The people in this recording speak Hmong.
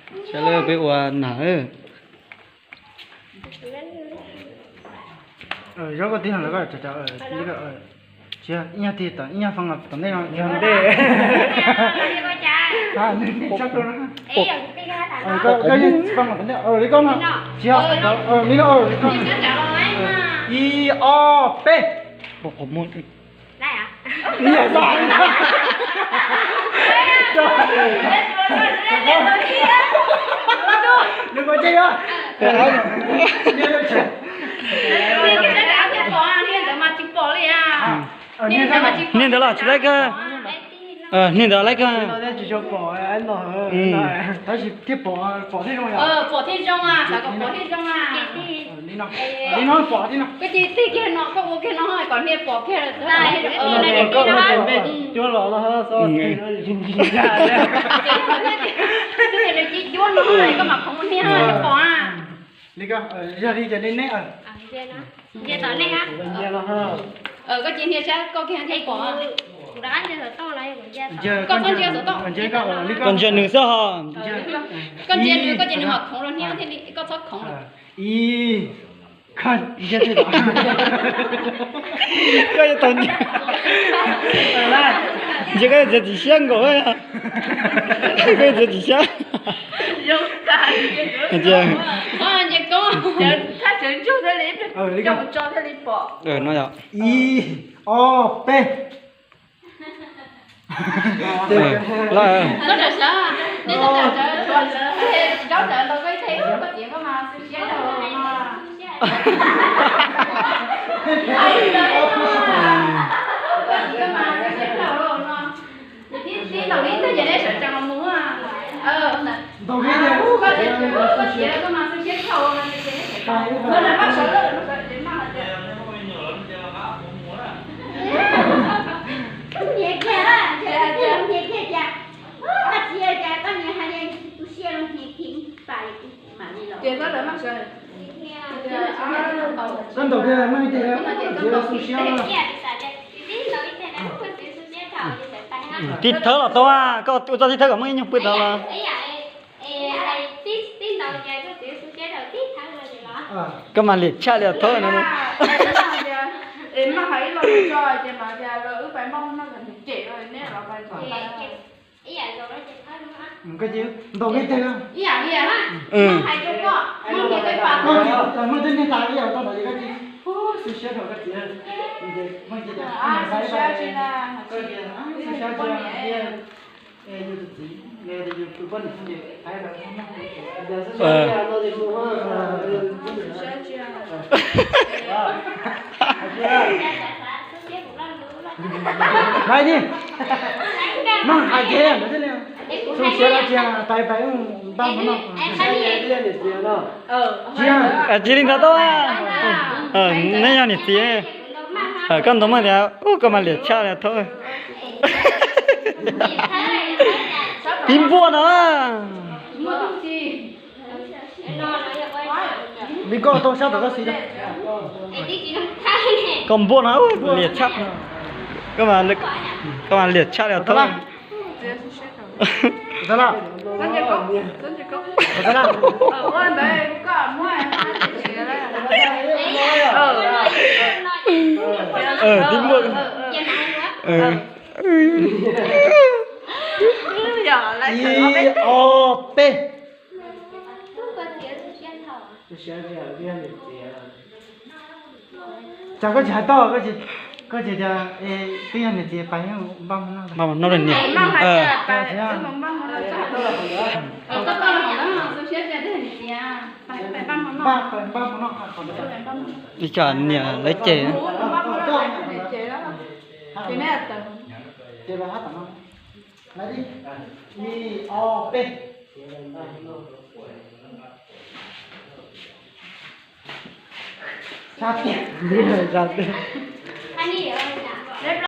Sawv daws peb ua nag. Zaub koj tig no lawm koj, ib nyuag tig tom ib nyuag fee tom ntej no, ntej. Koj yeej fee tom ntej li koj no, tsis yog li no, li koj. Ib ob peb. Niag ntawd los tsis laib kawg. Niag ntawd laib kawg. Tab sis thiaj pom, pom thiaj zoo yom. Pom thiaj zoo, xav kom pom thiaj zoo. Li no pom thiab no. Koj cia li tig kiag no, koj ua kiag no kom niag pom kiag. Koj ua ntej cuab los no. Tig cuab no koj mam khoov niag thiaj pom. Li koj, yog li ces li neb. Koj cia niag sab koj kiag thiaj pom. Koj txhob ntsia saum toj. Koj ntsia nws xwb ho. Koj ntsia nws, koj cia nws mam khoov rau niag thiaj li, koj txhob khoov. Ib, koj yuav tau ntsia, ntsia koj yuav txiav txim siab nkaus, koj yuav txiav txim siab. Ib, ob, peb. Tib thawb los tau, koj ua txoj tib thawb kom muaj ib nyuag pw tod los. Koj mas liam tshaj li thaub no. Ntaus li teg. Koj tsis muaj tej niag tas li, koj tsis xu siab rau koj txiv. Koj tsis xu siab, koj tsis xu siab. Hais tias, xu siab los tsis hais, pais pais npaj mov noj. Tsis li ntawd tau. Neb yog niam txiv, koj ntaus maj tias, koj mas liam tshaj li thaub. Tib npuaj no. Li koj tau sab tom koj xis. Koj npuaj no liam tshaj. Koj mas liam tshaj li thaub. Tib npuaj. Ib, ob, peb. Cas koj tsis hais toj, koj tsis tias twb yog niam txiv pais npaj mov noj. Npaj mov noj niam. Ib tsam niam lawv cem. Sab tiag, sab tiag.